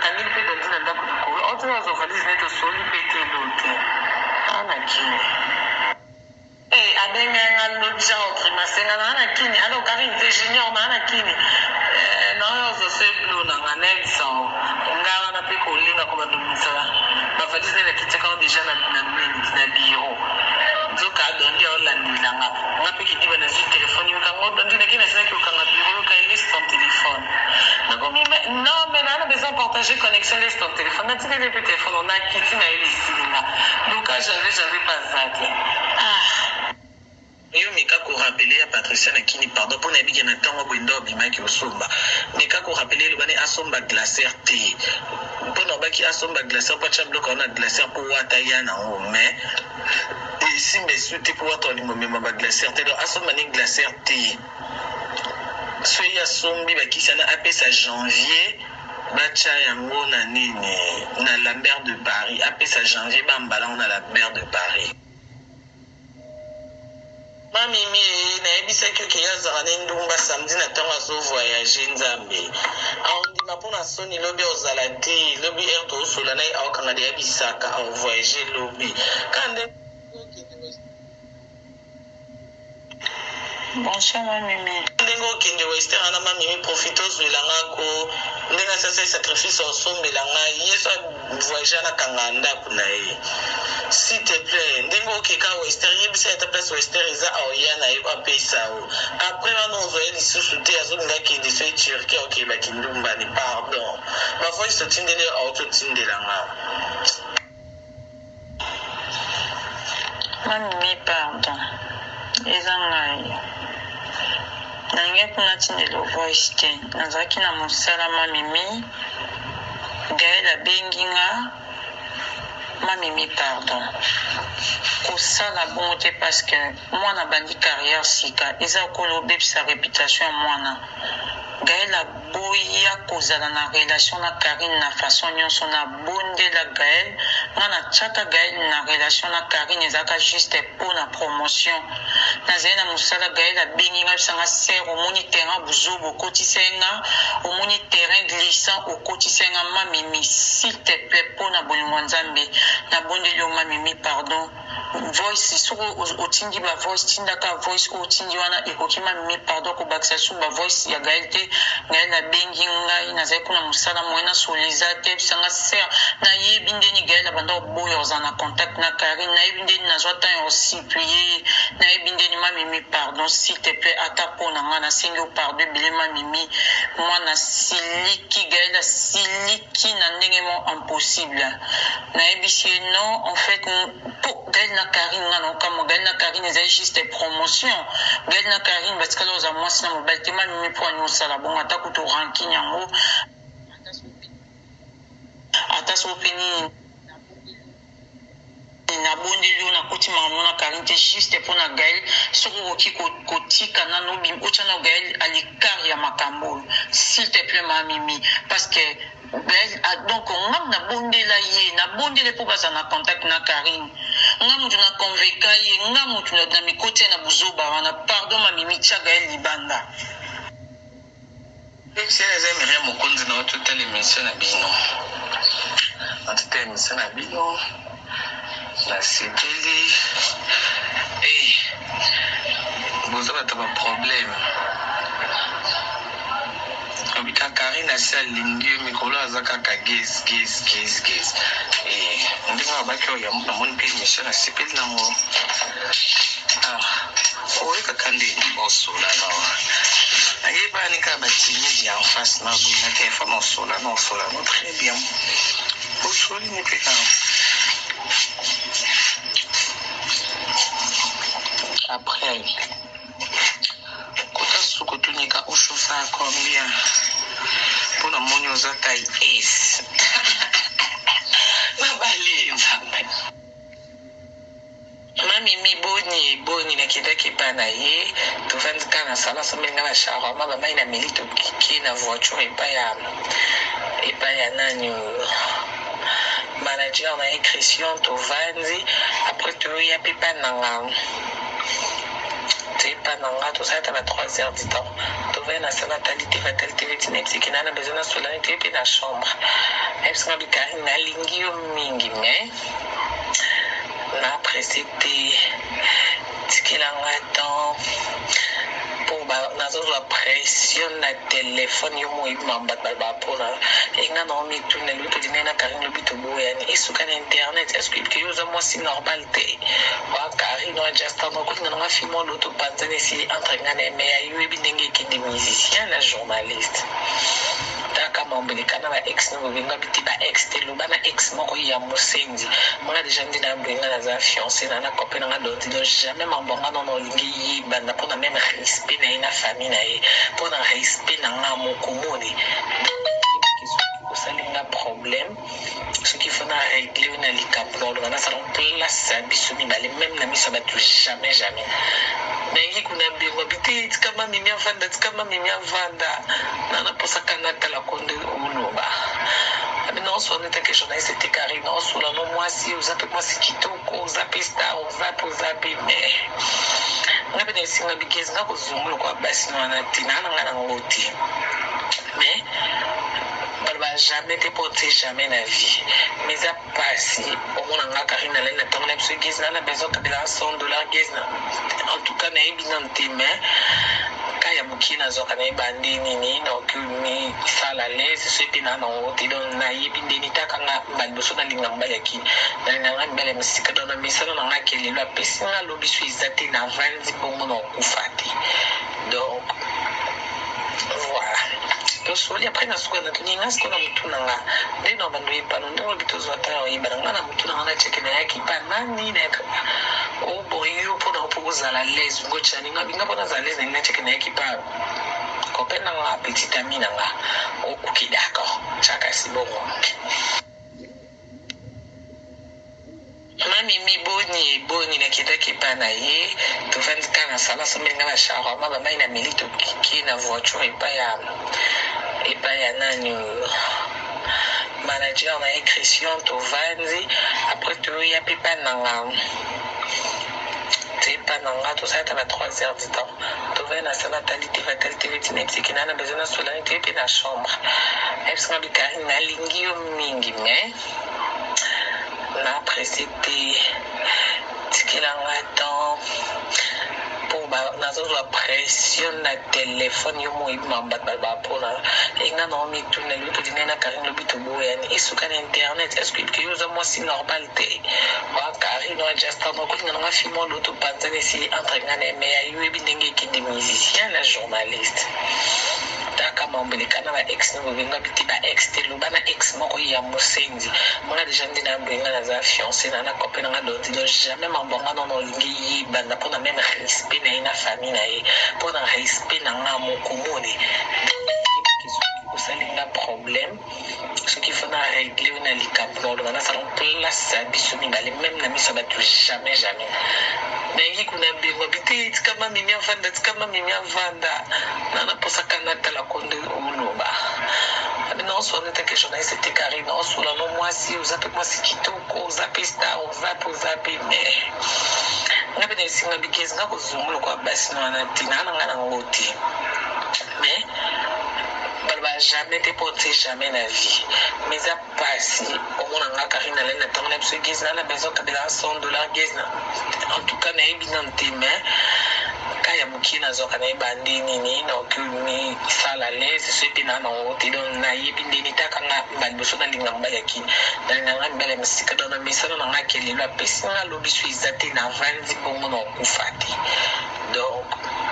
Nakangeli mpe Dandi na ndako likolo. Auti nazwa valise na ye tosoli mpe te eloo te. Awa na Kin. Eh abenga nga lobi genre grimace nga naa na kini allo Carine c'est junior naa na kini eh naoya ozwa se blue na nga nayebisa yo nga wana pe kolinga kobanda obimisa ba valise naye nakitisaka yango dejà na na nini na bureau nzoka Dondy aolandela nga nga pe kidiba nazui telephone yoka ngo Dondy nake nasilaki kokanga bureau yoka ye laisse ton telephone nakomi mais non mais naa na besoin partager connexion laisse ton telephone natikeli ye pe telephone yango nakiti na ye esili nga luka janvier janvier pe aza te ah. Yo meka ko rappeler ya Patricia na kini pardon po nayebi ke na tongo boye nde obimaki osomba meka ko rappeler ye loba ne asomba glacer te po na obaki asomba glacer po atia biloko yango na glacer po wata aya na ngo mais esimba esu te po wata olingo mema ba glacer te donc asomba ne glacer te soki asombi bakisi wana apesa janvier batia yango na nini na lambert de Paris apesa janvier ba mbala ngo na lambert de Paris. Ma mimi ee nayebisaki yo ke ye azalaka ne ndumba samedi na tongo azo voyage nzambe aondima pona soni lobi akozala te lobi heure tozosola naye aokanga deja bisaka ao voyage lobi kaka nde Bonsoir ma mimi. Ndenge okende western wana ma mimi profite ozuela nga ko ndenge asi asali sacrifice osombela ngai ye so voyage wana akanga ndaku na ye s'il te plait ndenge okeka western yebisa ye ata place western eza aoya na yo apesa yo après wana ozwa ye lisusu te azolinga akende soki Turquie akokende ba kindumba ne pardon ba voice totindeli yo auti otindela nga. Ma mimi pardon eza ngai nalingaki natindelo voice te nazalaki na musala ma mimi Gaël abengi nga ma mimi pardon kosala bongo te parce que mwana abandi carrière sika eza lokola obebisa reputation ya mwana Gaël aboya kozala na relation na Carine na façon nionso na bondela Gaël nga na tiaka Gaël na relation na Carine ezalaka juste po na promotion nazali na musala Gaël abengi nga ayebisa nga sœur omoni terrain buzoba okotisaki nga omoni terrain glissant okotisaki nga ma mimi s'il te plait po na bolingo ya Nzambe na bondeli yo ma mimi pardon Voice soki otindi ba voice tinda kaka voice oyo otindi wana ekoki ma mimi pardon kobakisa lisusu ba voice ya Gaël te Gaël abengi ngai nazali kuna musala moyen nasolola eza te ayebisa nga sœur nayebi ndeni Gaël abanda koboya kozala na contact na Carine nayebi ndeni nazwa temps ya ko supplier ye nayebi ndeni ma mimi pardon s'il te plait ata po na ngai nasengi yo pardon ebele ma mimi mwana asiliki Gaël asiliki ki na ndenge moko impossible nayebisi ye non en fait po Gaël na Carine nga naokamwa Gaël na Carine ezali juste promotion Gaël na Carine batikala kozala mwasi na mobali te ma mimi po ani osala bongo ata kutu rancune yango ata soki pe nini Nabondeli yo nakoti makambo na Carine te juste pona Gaël soki okoki kotika nanu otia nanu Gaël à l'ecart ya makambo oyo s'il te plait ma Mimi parce que Gaël donc nga nabondela ye nabondela ye po bazala na contact na Carine nga mutu na convainca ye nga mutu na mikotia ye na buzoba wana pardon ma Mimi tia Gaël libanda. Etienne eza Miriam Mokonzi na ototala emission na bino ototala emission na bino nasepeli eh boza bato ba problème obika Karine asi alingi yo mikolo aza kaka gez gez gez gez eh ndenge abaki oyo namoni mpe emission nasepeli nango ah Oyoka kaka nde osola no nayebani kaka ba timide ya en face na boye na telephone osola no osola no très bien osoli ni pe kaka après kota suku otunika oshofa combien mpo namoni oza taille S nabali nzambe Ma mimi boni boni nakendaki epa na ye tovandi kaka na salon asombeli nga ba shawarma ba mayi na meli toke na voiture epa ya epa ya nani oyo manager na ye Christian tovandi après toya pe epa nanga toye epa nanga tosali ata ba 3 heures du temps. Tovandi na salon, atali TV, atali TV ti nayebisi ke naa na besoin nasolola neti ye mpe na chambre. Ayebisi nga bi: "Karine, nalingi yo mingi, mais na presse te, tikelanga temps mpo nazozwa pression na telefone. Yo moyebi makambo bato balobaka mpona enga na omituna. Lobi tolingai na Karine, lobi toboyani, esuka na internet. Est ce que yo oza mwasi normal te? Wa Karine, wa Justin, okolinga nanga film olo topanzani, esili entre nga na ye. Mais ya yo, yebi ndenge ekende, musicien na journaliste, taka mambo eleka na ba ex no bobenga bi te, ba ex te. Loba na ex moko ya mosenzi nga déjà nde na boye. Nga naza fiancé na copain nanga donti, donc jamais mambo yanga nono olingi yebanda, mpona même respect na ye na famille na ye, mpona respect na nga moko. Moni soki osali nga problème, soki faut na régler oyo na likambo na oloba, nasala place ya biso mibale, même na miso ya bato, jamais, jamais. Nayengi kuna bengo bi te: "Tikama mimi avanda, tikama mimi avanda na naposaka natala konde oloba." Abi naosola netake journaliste te, Karine, naosola no mwasi, oza mpe mwasi kitoko, oza mpe star, oza mpe, oza mpe. Mais nga mpe na esinga bikezi nga kozonga lokola basi wana te, naa na nga nango te. Mais baloba jamais te, mpo te jamais na vie. Mais eza pasi omona nga Karine alali na ntongo na biso gezi na besoin kabela 100 $. Gezi na, en tout cas nayebi nanu te, mais ka ya mokie nazwaka, nayeba nde nini naoki misala lese so epe na nango te. Donc nayebi ndeni taka nga mbala liboso nalinga mobali ya kini, nalinga nga mibali ya mosika. Donc na misala na nga kelelo apesi nga, alobi so eza te, navandi bongo na okufa te. Donc voilà, tosoli. Après na suka natuni nga sikoyo na motu na nga nde na bando oyebana ndenge olobi tozwa ta ya oyebana. Nga na motu na nga natieke nayaki pa nani, nayaka o bon yo mpona mpo ozala lese ngotiani nga binga mpona azala lese nalingi natieke nayaki pa copain na nga, petit ami na nga. Ok, d'accord, tiakasi bongo. Mamimi, boni boni? Nakendaki epa na ye, tovandi kaka na sala, asombeli nga bashawarma, bamai na meli, tokiki na voiture epai ya nani oyo, manager na ye Christian. Tovandi, après toya mpe epa nanga te, epa nanga tosala ata ba 3 heures du temps. Tovandi na sala, atali TV, atali TV tina etiki na besoin nasola neti ye mpe na chambre. Ayebisanga bi: "Karine, nalingi yo mingi, mais na presse te, tikelanga temps mpo nazozwa pression na telefone. Yo moyebi makambo bato balobaka mpona enga na omituna. Lobi tolingai na Karine, lobi toboyani, esuka na internet. Est ce que yo oza mwasi normal te? Wa Karine, wa Justin, okolinga nanga film olo topanzani, esili entre nga na ye. Mais ya yo, yebi ndenge ekende, musicien na journaliste, taka mambo eleka na ba ex no bobenga bi te, ba ex te. Loba na ex moko ya mosenzi nga déjà nde na boye. Nga naza fiancé na copain nanga donti, donc jamais mambo yanga nono olingi yebanda, mpona même respect na ye na famille na ye, mpona respect na nga moko. Moni soki osali nga problème, soki faut na régler oyo na likambo na oloba, nasala place ya biso mibale, même na miso ya bato, jamais, jamais. Nayengi kuna bengo bi te: "Tikama mimi avanda, tikama mimi avanda na naposaka natala konde oloba." Abi naosola netake journaliste te, Karine, naosola no mwasi, oza mpe mwasi kitoko, oza mpe star, oza mpe, oza mpe. Mais nga mpe na esinga bikezi nga kozonga lokola basi wana te, naa na nga nango te. Mais baloba jamais te, mpo te jamais na vie. Mais eza pasi omona nga Karine alali na ntongo na biso gezi na besoin kabela 100 $. Gezi na, en tout cas nayebi nanu te, mais ka ya mokie nazwaka, nayeba nde nini naoki misala lese so epe na nango te. Donc nayebi ndeni taka nga mbala liboso nalinga mobali ya kini, nalinga nga mibali ya mosika. Donc na misala na nga kelelo apesi nga, alobi so eza te, navandi bongo na okufa te. Donc